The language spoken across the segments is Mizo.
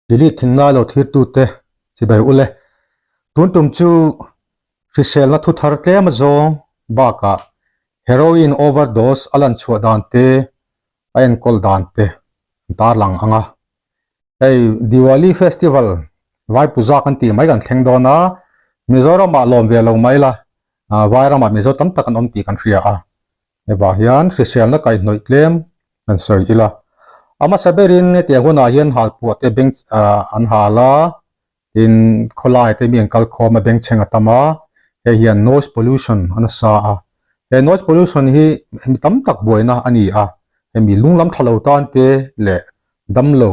Delete thingnai lo thirtute chibai ule. Tun tum chu hriselna thu thar tlem azawng bakah heroin overdose a lan chhuah dan te, a enkawl dan te an tarlang ang a. Hei Diwali festival vai puja kan tih mai kan thleng dawn a, Mizoramah lawm ve lo mai la, Vairamah Mizo tam tak an awm tih kan hria a. Hevang hian hriselna kaihhnawih tlem kan sawi ila. A hmasa berin hetiang hunah hian halpuah te beng an hal a, tin khawlai te mi an kal khawm a bengchheng a tam a, hei hian noise pollution a nasa a. He noise pollution hi mi tam tak buaina a ni a, hemi lunglam tha lo tan te leh damlo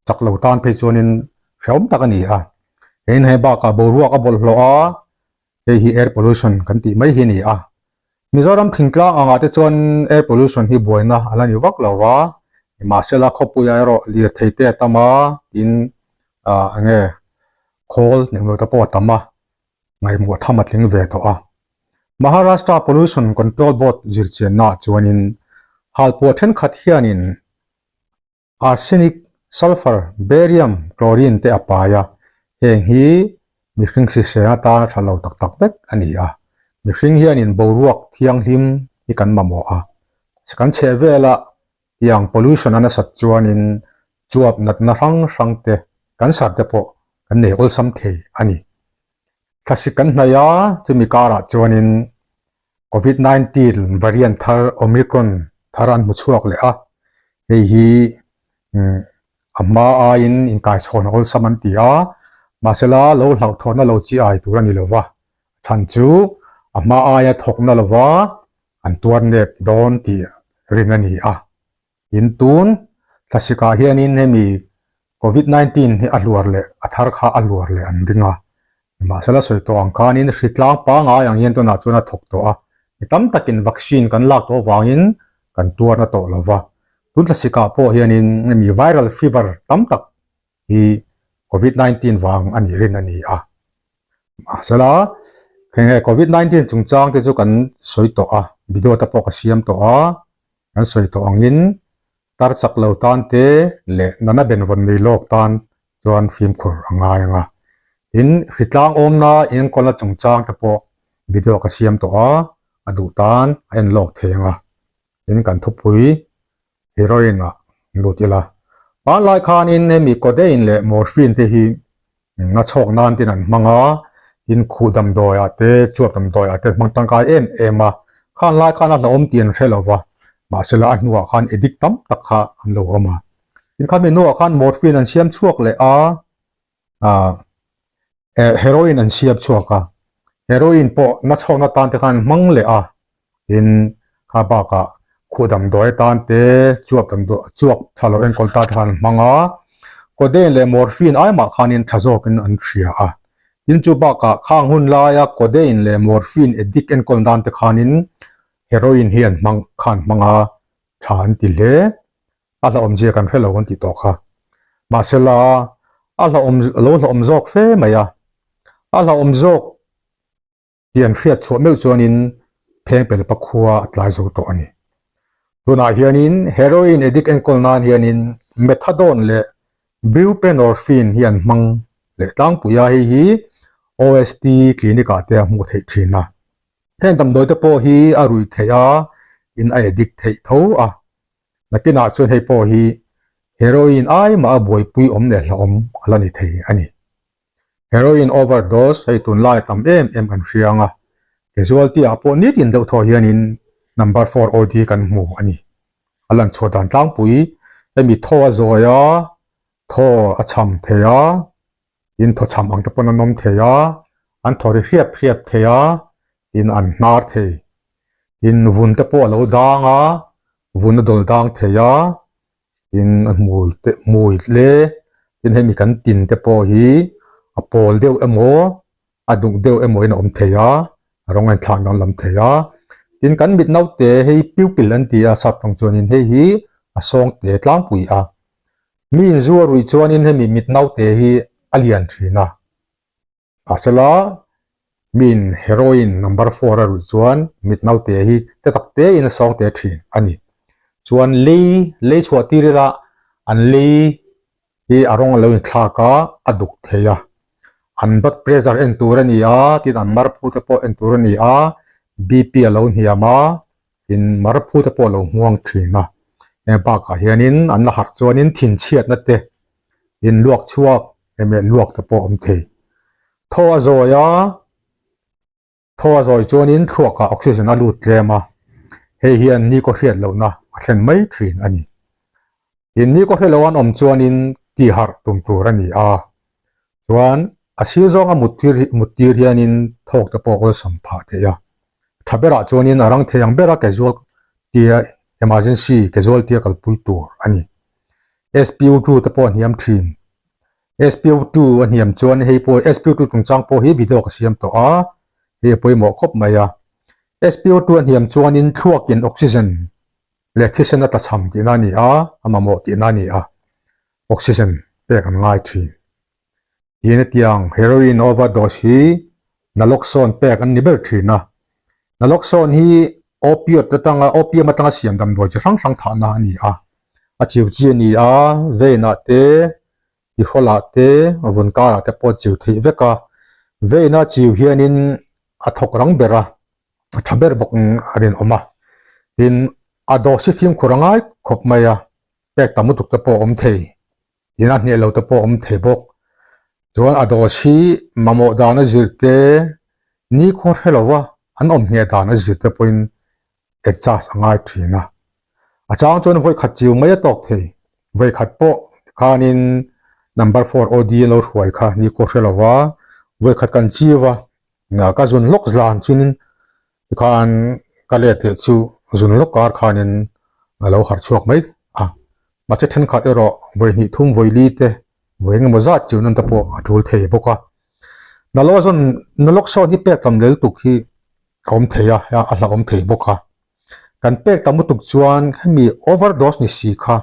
chak lo tan phei chuanin hrehawm tak a ni a. Hei hei bakah boruak a bawlhhlawh a, hei hi air pollution kan tih mai hi a ni a. Mizoram thingtlang angah te chuan air pollution hi buaina a la ni vak lo va, nimahsela khawpuiah erawh lirthei te a tam a, tin ah eng nge khawl englo te pawh a tam a, ngaihmawh tham a tling ve tawh a. Maharashtra Pollution Control Board zirchiannaah chuanin halpuah thenkhat hianin Arsenic, sulphur, barium, chlorine te a pai a, heng hi mihring hrisel atana tha lo tak tak vek a ni a. Mihring hianin boruak thianghlim hi kan mamawh a, kan chheh vela tiang pollution a nasat chuanin chuap natna hrang hrang te, cancer te pawh kan nei awlsam thei a ni. Thlasik kan hnaih a, chumi karah chuanin Covid 19 variant thar Omicron thar an hmu chhuak leh a, hei hi a hma aiin inkaichhawn a awlsam an ti a, mahsela lo hlauhthawnna lo chi ai tur a ni lova, a chhan chu a hma aia thawkna lova an tuar nep dawn tih rin a ni a. Tin tun thlasikah hianin hemi Covid 19 hi a hluar leh a thar kha a hluar leh an ring a, nimahsela sawi tawh ang khanin hri tlang pangai ang hian tunah chuan a thawk tawh a, mi tam takin vaccine kan lak tawh avangin kan tuarna tawh lo va, tun thlasikah pawh hianin hemi viral fever tam tak hi Covid 19 vang a nih rin a ni a. Mahsela heng he Covid 19 chungchang te chu kan sawi tawh a, video te pawh ka siam tawh a, kan sawi tawh angin Tar chak lo tan te leh nana benvawn nei lawk tan chuan fimkhur a ngai ang a. Tin, hritlang awmna enkawlna chungchang te pawh video ka siam tawh a, a duh tan a en lawk thei ang a. Tin, kan thupui heroine ah lut ila. Hmanlai khanin hemi codeine leh morphine te hi Nga chhawk nan tin an hmang a, tin khuh damdawi ah te chuap damdawi ah te an hmang tangkai em em a, khan lai khan a hlauhawm tih an hre lo va, mahsela a hnuah khan addict tam tak kha an lo awm a. Tin khami hnuah khan morphine an siam chhuak leh a, ah heroin an siam chhuak a, heroin pawh na chhawkna tan te khan an hmang leh a, Tin, kha bakah khuh damdawi atan te, chuap damdawi, chuak tha lo enkawl ta te khan an hmang a, codeine leh morphine ai mah khanin tha zawkin an hria a. Tin, chu bakah khang hun laia codeine leh morphine addict enkawl nan te khanin heroin hi an hmang kha an hmang a, tha an ti hle. A hlauhawmzia kan hre lo an tih tawh kha. Mahsela, a hlauhawm, a lo hlauhawm zawk fe mai a. A hlauhawm zawk. hi an hriat chhuah meuh chuanin Phengpelpa khua a tlai zo tawh a ni. Tunah hianin heroin addict enkawl nan hianin methadone leh buprenorphine hi an hmang leh tlangpui a, hei hi OST clinic ah te a hmuh theih thin a. Heng damdawi te pawh hi a ruih theih a, in a addict theih tho a. Nakinah chuan hei pawh hi heroin ai mah a buaipui awm leh hlauhawm a la ni thei a ni. Heroin overdose hei tunlai a tam em em kan hria ang a, casualty ah pawh nitin deuh thaw hianin number four OD kan hmu a ni. A lan chhuah dan tlangpui hemi thaw a zawi a, thaw a cham thei a, tin thaw cham ang te pawn an awm thei a, an thaw ri hriap hriap thei a, tin an hnar thei. Tin vun te pawh a lo dang a, vun a dawl dang thei a, tin a hmui te hmui hle tin hemi kan tin te pawh hi a pawl deuh emaw a duk deuh emaw in a awm thei a a rawng a inthlak danglam thei a tin kan mit naute hei pupil an ti a sap tawng chuanin hei hi a sawng te tlangpui a mi inzu a ruih chuanin hemi mit naute hi a lian thin a. Mahsela, miin heroin number four a ruih chuan mit naute hi te tak te in a sawng te thin a ni. Chuan lei, lei chhuah tir ila an lei hi a rawng a lo inthlak a, a duk thei a. An blood pressure en tur a ni a, tin an marphu te pawh en tur a ni a, BP a lo hniam a, tin marphu te pawh a lo hmuang thin a. Heng bakah hianin an la harh chuanin thinchhiatna te, tin luak chhuak emaw luak te pawh a awm thei. Thaw a zawi a. Thaw a zawi chuanin thluakah oxygen a lut tlem a, hei hian ni kaw hriat lohna a thlen mai thin a ni. Tin, ni kaw hre lo an awm chuanin tihharh tum tur a ni a, chuan a sir zawnga mut tir hianin thawk te pawh awlsam phah theih a. Tha berah chuanin a rang thei ang bera casualty a emergency casualty a kalpui tur a ni. SPO2 te pawh a hniam thin. SPO2 a hniam chuan hei pawh SPO2 chungchang pawh hi video ka siam tawh a, hei a pawimawh khawp mai a. SPO2 a hniam chuanin thluakin oxygen leh thisen a tlachham tihna a ni a, a mamawh tihna a ni a, oxygen pek an ngai thin. Tin hetiang heroin overdose hi naloxone pek an ni ber thin a. Naloxone hi opioid atanga opium atanga siam damdawi chi hrang hrang thahna a ni a, a chiu chi a ni a, vein ah te tihrawlah te vun karah te pawh chiu theih vek a, vein a chiu hianin a thawk rang ber a, a tha ber bawk a rinawm a, tin a dose hi fimkhur a ngai khawp mai a, pek tam lutuk te pawh a awm thei, tin a hneh lo te pawh a awm thei bawk, chuan a dose hi mamawh dan a zir te, nikhua hre lo a an awm ngheh dan a zir te pawhin adjust a ngai thin a. A chang chuan vawi khat chiu mai a tawk thei. Vawi khat pawh khanin number four OD an lo hruai kha ni kaw hre lo va, vawi khat kan chiu a, ka zun lawk zan chunin tikhan ka let leh chu zun lawk kar khanin a lo harh chhuak mai a. Mahse thenkhat erawh vawi hnih thum vawi li te vawi engemaw zat chiu nan te pawh a tul thei bawk a. Naloxone naloxone hi pek tam lel tuk hi a awm thei a, a hlauhawm thei bawk a. Kan pek tam lutuk chuan hemi overdose ni si kha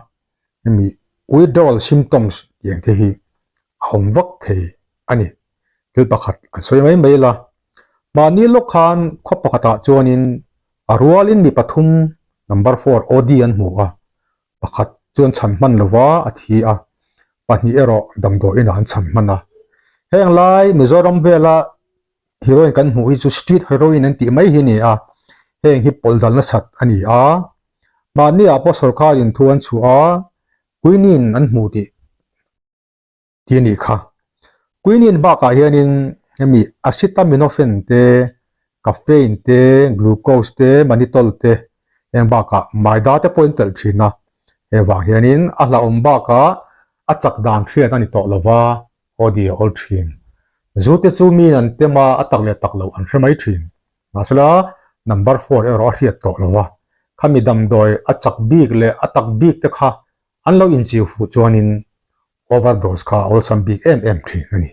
hemi withdrawal symptoms tih ang te hi a awm vak thei a ni. Thil pakhat an sawi mai mai la. Mahni lawk khan khaw pakhatah chuanin a rualin mi pathum number four OD an hmu a, pakhat chuan chhan hman lova a thi a, pahnih erawh damdawi inah an chhan hman a. Heng lai Mizoram vela Heroin kan hmuh hi chu street heroin an tih mai hi a ni a, heng hi pawlh dal nasat a ni a. Mahni ah pawh sorkar in thu an chhuah a, quinine an hmuh tih tih a nih kha. Quinine bakah hianin hemi acetaminophen te, caffeine te, glucose te, mannitol te heng bakah maida te pawh in telh thin a. Heng vang hianin a hlauhawm bakah a chak dan hriat a ni tawh lova. Aw di a awl thin. Zu te chu miin an tem a, a tak leh tak loh an hre mai thin. Mahsela, number four erawh a hriat tawh lo a. Khami damdawi a chak bik leh a tak bik te kha an lo inchiu fuh chuanin overdose kha a awlsam bik em em thin a ni.